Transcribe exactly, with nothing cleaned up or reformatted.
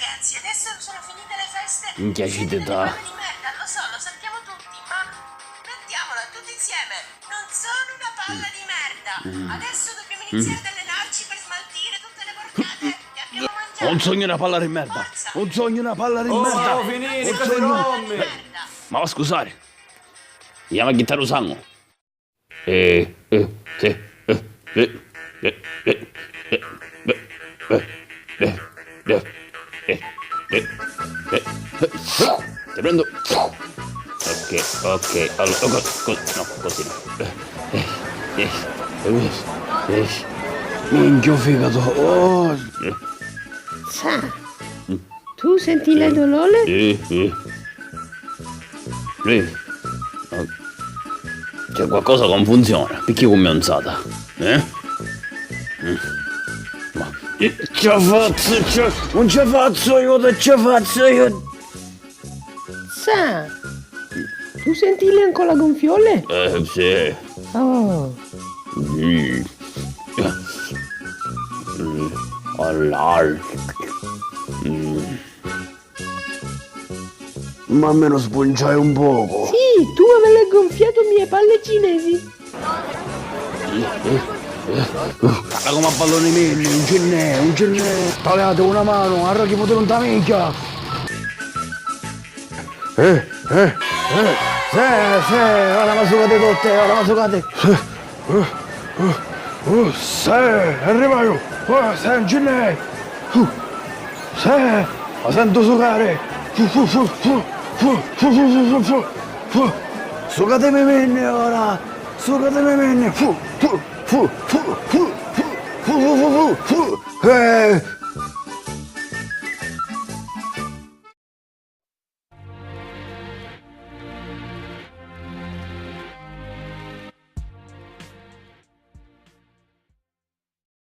Ragazzi, adesso sono finite le feste. Minchia, ci te dà. Di merda, lo so, lo sappiamo tutti, ma mettiamola tutti insieme. Non sono una palla di merda. Adesso dobbiamo iniziare ad allenarci per smaltire tutte le porcate che abbiamo mangiato. Non sogno una palla di merda. Forza. Non sogno una palla di merda. Oh, ma finiti, non sogno. Merda. Ma va a scusare. Andiamo a ghittare un sangue. Eh, eh, sì, eh, eh, eh, eh, eh, eh, eh, eh, eh, eh, eh, eh, eh, ti prendo. Ok, ok, allora, co-, co-, no, così no. Eh, eh, eh, eh, eh. Minchia, figato. Oh. Sa. Tu senti le dolore? Sì, sì. Sì. Ma c'è qualcosa che non funziona. Perché come è alzata? Eh? Mm. Ma, eh, ce la fazzu, ce, non ce la fazzu io, non ce la fazzu io. Sa, tu senti le ancora gonfiole? Eh, sì. Oh. Mm. Mm. All'alto. Mm. Ma almeno sbunciai un poco. Sì, tu avevi gonfiato mie palle cinesi. Parla come a palloni menni, un ce n'è, un ce n'è. Tagliate una mano, arrachimo dentro la minchia. Eh, eh, eh, sì, sì, ora mi sucate tutte, ora mi sucate. Uh, uh, uh, sì, arrivaio. Uh, sì, un ce n'è. Uh, sì, la sento sucare. Fu, fu, fu, fu, fu, fu, fu, fu, fu, fu, fu. Sucatemi menni ora. Sucatemi menni. Fu, fu, fu, fu, fu, fu, fu, fu, fu, fu, fu. Eh.